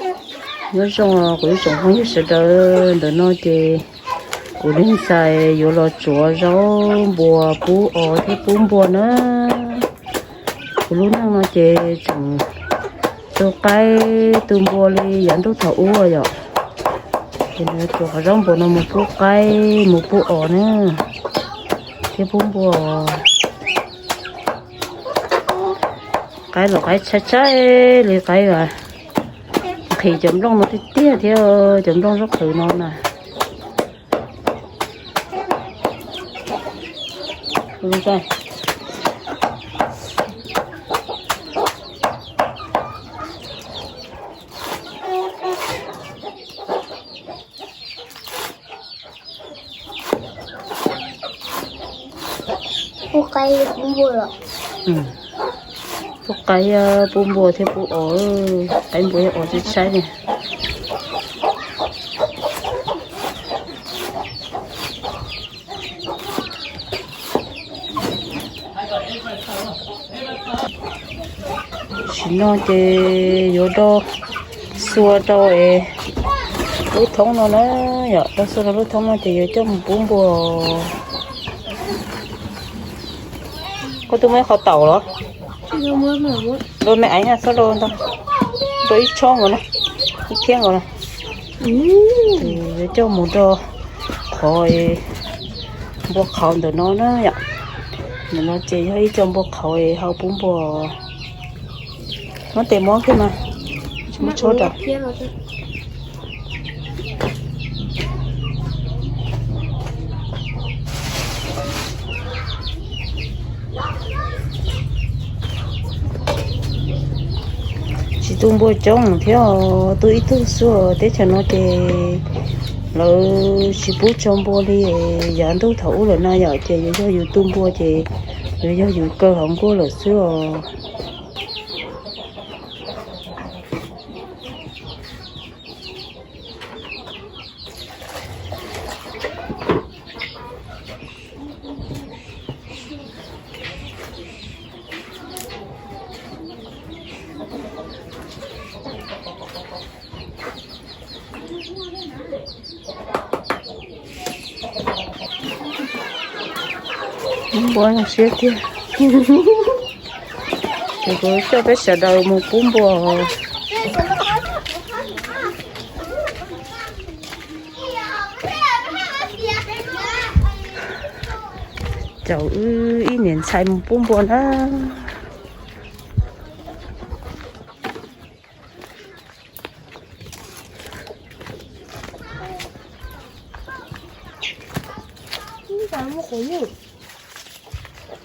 Nyob zoo kuv ib tsoom phooj ywg sawv daws, ntawm no ces kuv ntxhais yuav los tsuav zaub npua pub os thiab pub npua na. Kuv lub neej no ces tseem tu qaib tu npua li yav ntuj thaum ub yom. Ces nws tsuav qhov zaub npua no mus pub qaib mus pub os na, thiab pub npua. Qaib los qaib tshaib tshaib li qaib nqhis cov nplooj no tiag tiag thiab, cov nplooj zaub qhwv no na. Pub qaib pub npua los? Pub qaib pub npua thiab pub os. Qaib npua thiab os tshaib tshaib li. Tam sim no ces yuav do xua rau lub thoob no na yom, do xua rau lub thoob no ces yuav coj mus pub npua. Koj twb muaj ib qho taum los? Do me aiv na, txhob do ntau, do ib tsob nkaus na, ib phiab nkaus na. Yuav coj mus do qhov npua qhauv ntawm no na yom. Ntawm no ces yog ib co npua qhauv hau pub npua. Muab tes muab kiag mas, tsis muaj tshuab rau. Tsis tu npua coob thiab, tu ib tug xwb. Teb chaws no ces lawv tsis pub tso npua li yav ntuj thaum ub lawm no yom, ces yuav yog yus tu npua ces yuav yog yus kaw hauv nkuaj lawm xwb os. Npua zoo siab tiag. Ces kuv coj peb sawv daws mus pub npua. Caum wb ib niam ntxhais mus pub npua na.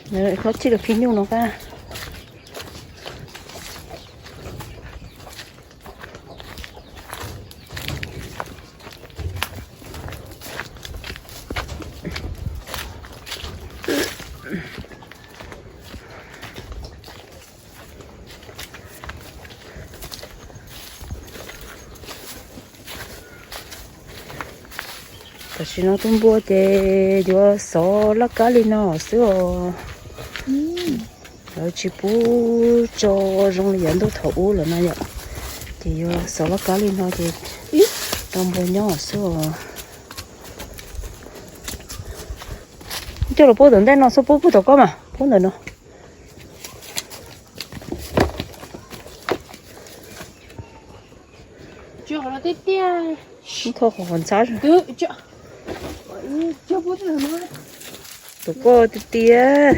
Hlob Txhij los khi nyuj no kab. Tam sim no tus npua ces yuav xov laj kab li no xwb os. Lawv tsis pub tso zoo li yav ntuj thaum ub lawm no yom. Ces yuav xov laj kab li no ces rau npua nyob xwb os. Coj los pub tom ntej no xwb, pub pub tom koj mas, pub ntawm no. Tho qhov ntxhab. Tom koj tiag tiag.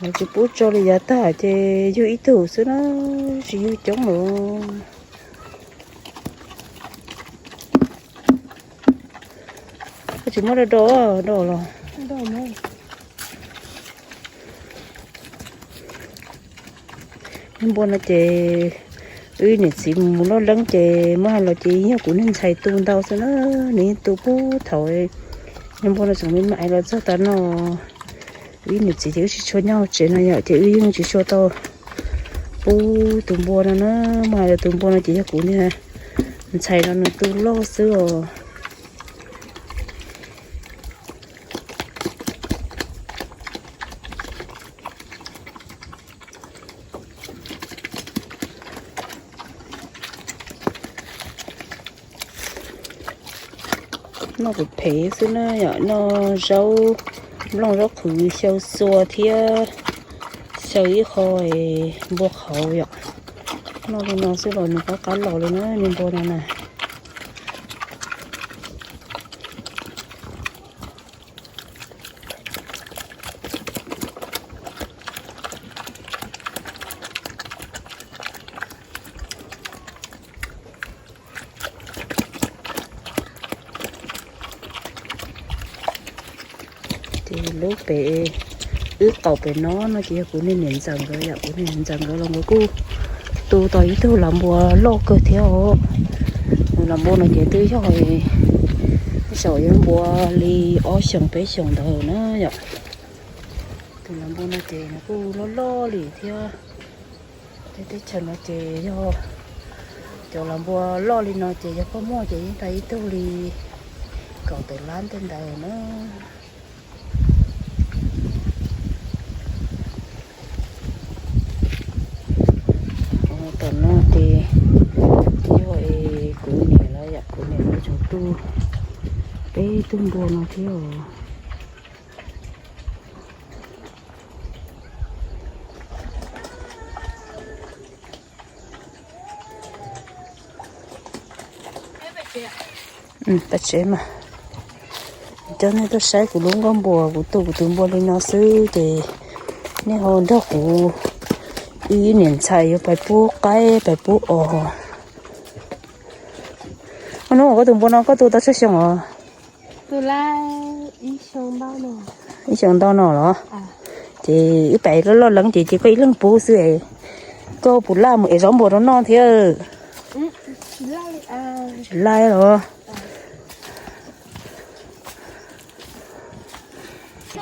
Tsis pub tso li yav tag ces yug ib tug xwb na, tsis yug coob lawm. Koj tsis muab do do, do los. Niag npua no ces wb niam txiv mus loj leeb ces muab hais los ces yog kuv niag ntxhais tu ntau xwb na, nws yeej tu puag thaum niag npua no tseem me me los txog tav no. Wb niam txiv ces wb tsis tshua nyob hauv tsev no yom, ces wb yeej tsis tshua tau pub tus npua no na, muab hais los tus npua no ces yog kuv niag ntxhais no nws tu loj xwb os. Noj pem phev xwb na yom, noj zaub nplooj zaub qhwv xyaw xua thiab xyaw ib qho npua qhauv yom. Noj li no xwb los nws qab qab los li na, me npua no na. Ces lub pem wb qaum pem no no ces yog kuv niag niam ntxawm nkawd yom, kuv niag niam ntxawm nkawd los nkawd kuj tu tau ib tug lav npua loj kawg thiab os. Tus lav npua no ces twb yog, twb xav yuav npua li ob xyoos peb xyoos ntawd na yom. Tus lav npua no ces nws kuj loj loj li thiab. Tej teb chaws no ces yog cov lav npua loj li no ces yog koj muaj ces yeej tau ib tug li kaum tawm lab tej ntawd na. Tom no ces yog kuv niam lawv yom, kuv niam lawv tseem tu peb tug npua no thiab os. Pab tsev mas, coj nej tuaj saib kuv lub nkoj npua, kuv tu kuv tus npua li no xwb ces nej ho nrog kuv, wb niam ntxhais yuav pais pub qaib pais pub os. Hnub koj tus npua no koj tu tau tsawg xyoo os? Ib xyoo ntau no los? Ces wb pais loj loj leeb ces ces koj ib leeg pub xwb es, koj puas laj mus ev zaub npua rau noj thiab? Tsis laj los.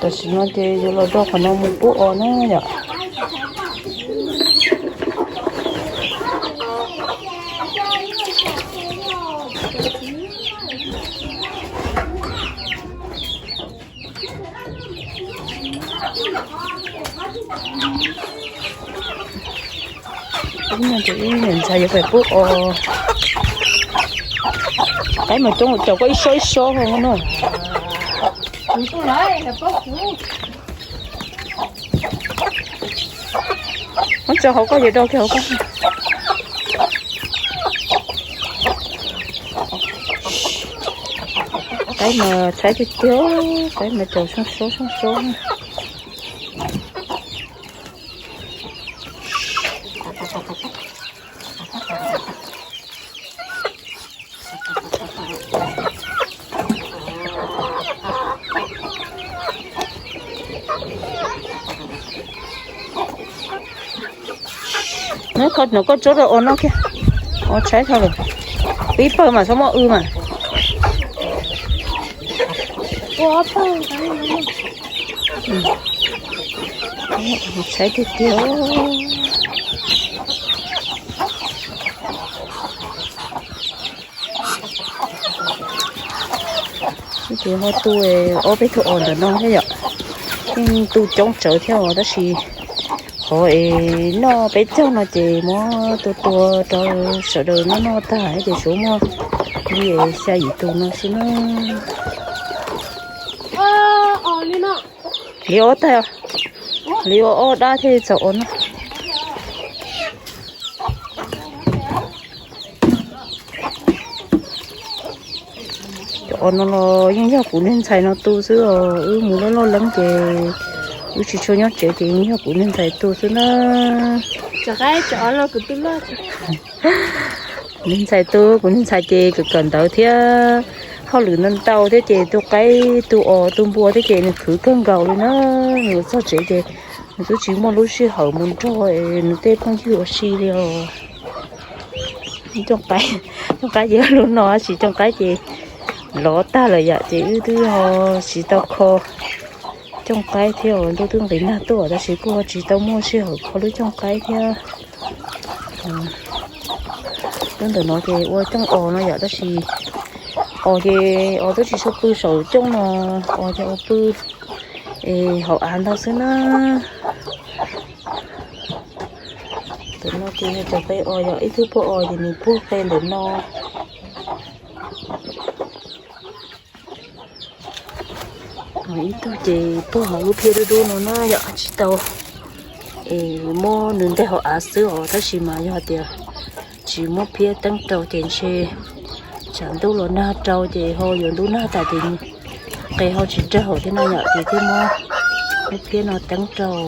Tam sim no ces yuav los rau qhov no mus pub os na yom. Ib no ces ib niam ntxhais yuav pais pub os. Qaib mas coob, caum koj ib sob ib sob ho no. Muab tso hauv koj ces do kiag hauv koj. Qaib mas tshaib tiag tiag, qaib mas caum sob sob sob sob. Nov koj tsuab rau os no kiag. Os tshaib dhau lawm. Ib pawg mas txhob muaj w mas. Tshaib tiag tiag. Ces ho tu ob peb tug os ntawm no thiab yom. Yeej tu coob tsawv thiab os tab sis qhov es noj peb caug no ces muab tua tua rau sawv daws noj noj tag ces tsuas muaj li xya yim tus no xwb na. Li ob tag, li ob dab thiaj txaus os no. Cov os no los yeej yog kuv niag ntxhais no tu xwb os, wb mus loj loj leeb ces wb tsis tshua nyob tsev ces yeej yog kuv niag ntxhais tu xwb na. Niag ntxhais tu, kuv niag ntxhais ces kawm kawm ntawv thiab hauj lwm ntau ntau thiab ces tu qaib tu os tu npua thiab ces nws khwv kawg nkaus li na. Nws txog tsev ces nws twb tsis muaj lub sij hawm mus nrog nws tej phooj ywg ua si li os. Cooj qaib, cooj qaib ces lub no tab sis cooj qaib ces lov tag lawm yom, ces wb twb ho tsis tau kho cooj qaib thiab, ntuj twb nqis nag tuaj tab sis kuj ho tsis tau muaj sij hawm kho lub cooj qaib thiab. Lub ntawm no ces ua cooj os no yom, tab sis os ces os twb tsis tshua pw saum cooj no, os ces ua pw hauv av ntau xwb na. Ntawm no ces yog cov qe os, yog ib tug poj os ces nws puag qe ntawm no. Ib tug ces pog hauv lub phiab dub dub no na yom, tsis tau, es muab nws nteg hauv av xwb os, tab sis mas yog tias tsis muab phiab teeb rau ces ntshe tsam ntuj los nag rau ces ho yuav ntuj nag tas ces qe ho tsis raug thiab no yom, ces thiaj muab lub phiab no teeb rau.